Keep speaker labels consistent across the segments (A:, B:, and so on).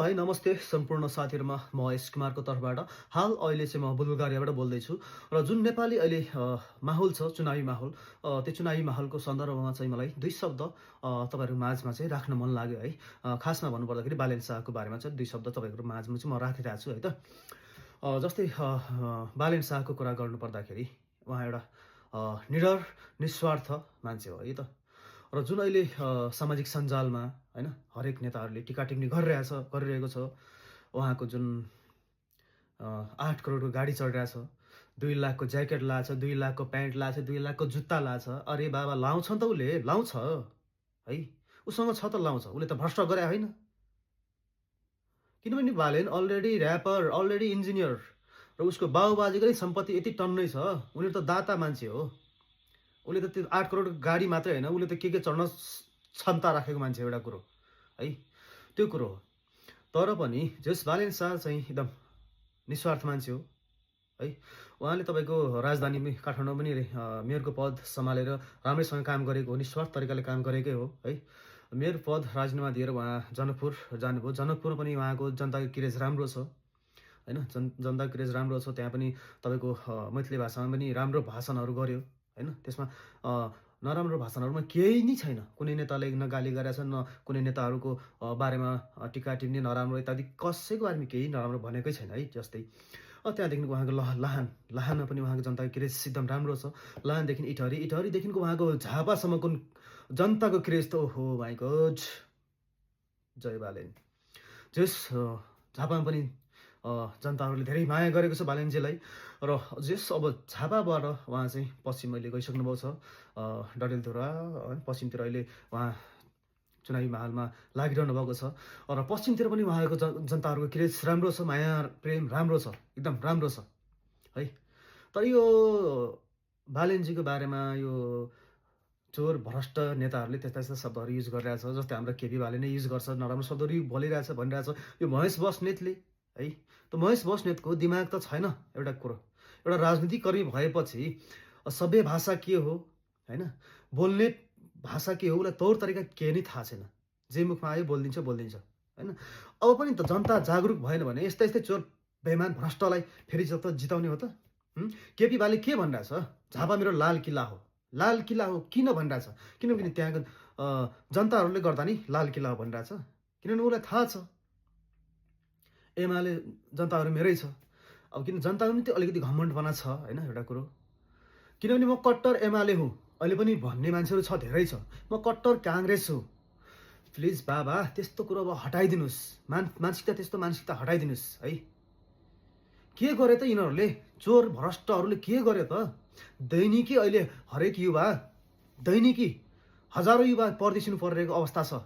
A: है नमस्ते सम्पूर्ण साथीहरुमा म एस कुमारको तर्फबाट हाल अहिले चाहिँ म बुलगारियाबाट बोल्दैछु र जुन नेपाली अहिले माहौल छ चुनावी माहौल त्यो चुनावी माहौलको सन्दर्भमा चाहिँ मलाई दुई शब्द तपाईहरु माझमा चाहिँ राख्न मन लाग्यो है खासमा भन्नुपर्दाखेरि बालेन शाहको बारेमा चाहिँ दुई शब्द तपाईहरु माझमा चाहिँ म राखिरहेको छु है त जस्तै बालेन शाहको कुरा गर्नु पर्दाखेरि उहाँ एउटा निडर निस्वार्थ मान्छे हो है त र जुन अहिले सामाजिक सञ्जालमा हैन हरेक नेताहरूले टीका टिप्पणी गरिरहेको छ उहाँको जुन 8 करोडको गाडी चढिरहेछ 2 लाखको ज्याकेट लाछ 2 लाखको प्यान्ट लाछ 2 लाखको जुत्ता लाछ अरे बाबा लाउँछ त उले लाउँछ है उसँग छ त लाउँछ उले त भ्रष्ट गरे हैन किनभने Balen already rapper already engineer र उसको बाबुबाजेकै सम्पत्ति यति टन्नै छ उनी त दाता मान्छे हो उले त त्यो 8 करोड गाडी मात्रै हैन उले त के चढ्न क्षमता राखेको मान्छे एउटा कुरो है त्यो कुरो हो तर पनि जस बालेन शाह चाहिँ एकदम निस्वार्थ मान्छे हो है उहाँले तपाईको राजधानी काठमाडौँ पनि मेयरको पद सम्हालेर राम्रैसँग काम गरेको हो निस्वार्थ तरिकाले काम गरेकै हो है मेयर पद राजीनामा दिएर उहाँ जनकपुर जानुभयो जनकपुरमा पनि उहाँको जनताको क्रेज राम्रो छ हैन जनताको क्रेज राम्रो छ त्यहाँ पनि तपाईको मैथिली भाषामा पनि राम्रो भाषणहरू गर्यो हैन त्यसमा नराम्रो भाषणहरुमा केही नै छैन कुनै नेताले न गाली गरेछ न कुनै नेताहरुको बारेमा टीका टिप्पणी नराम्रो इत्यादि कसैको बारेमा केही नराम्रो भनेकै छैन है जस्तै त्यहाँदेखिको उहाँको लाहानमा पनि उहाँको जनताको क्रेज एकदम राम्रो छ लाहानदेखि इटहरीदेखिको उहाँको झापासम्मको जनताको क्रेज त ओहो माइ गॉड जय बालेन जस झापामा पनि जनताहरूले धेरै माया गरेको छ बालेनजीलाई र जस अब झापाबाट उहाँ चाहिँ पश्चिम अहिले गइसक्नु भएको छ डडेलधुरा पश्चिमतिर अहिले उहाँ चुनावी माहौलमा लागिरहनु भएको छ र पश्चिमतिर पनि उहाँको जनताहरूको क्रेज राम्रो छ माया प्रेम राम्रो छ एकदम राम्रो छ है तर यो बालेनजीको बारेमा यो चोर भ्रष्ट नेताहरूले त्यस्ता शब्दहरू युज गरिरहेछ जस्तै हाम्रो केपी बाले नै युज गर्छ नराम्रो शब्दहरू बोलिरहेछ भनिरहेछ यो महेश बस्नेतले है त महेश बस्नेतको दिमाग त छैन एउटा कुरो एउटा राजनीतिक कर्मी भएपछि सभ्य भाषा के हो हैन बोल्ने भाषा के हो उलाई तौर तरिका के नै थाहा छैन जे मुखमा आयो बोलिदिन्छ हैन अब पनि त जनता जागरुक भएन भने यस्तै चोर बेइमान भ्रष्टलाई फेरि जिताउने हो त केपी बाले के भनिरहेछ झापा मेरो लाल किल्ला हो किन भनिरहेछ किनभने त्यहाँको जनताहरूले गर्दा नि लाल किल्ला हो भनिरहेछ किनभने उलाई थाहा छ एमाले जनताहरू मेरै छ अब किन जनताको पनि त्यो अलिकति घमण्डपना छ हैन एउटा कुरो किनभने म कट्टर एमाले हुँ अहिले पनि भन्ने मान्छेहरू छ धेरै छ म कट्टर कांग्रेस हुँ प्लिज बाबा त्यस्तो कुरो अब हटाइदिनुस् मानसिकता त्यस्तो मानसिकता हटाइदिनुस् है के गरे त यिनीहरूले चोर भ्रष्टहरूले के गरे त दैनिकी अहिले हरेक युवा दैनिकी हजारौं युवा परदेशिनु परिरहेको अवस्था छ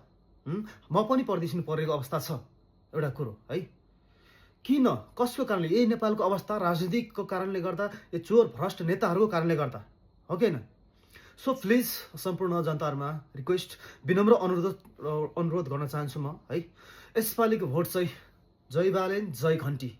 A: म पनि परदेशिनु परिरहेको अवस्था छ एउटा कुरो है किन कसको कारणले यही नेपालको अवस्था राजनीतिकको कारणले गर्दा यो चोर भ्रष्ट नेताहरूको कारणले गर्दा हो कि हैन सो प्लिज सम्पूर्ण जनताहरुमा रिक्वेस्ट विनम्र अनुरोध गर्न चाहन्छु म है यसपालिको भोट चाहिँ जय बालेन जय घण्टी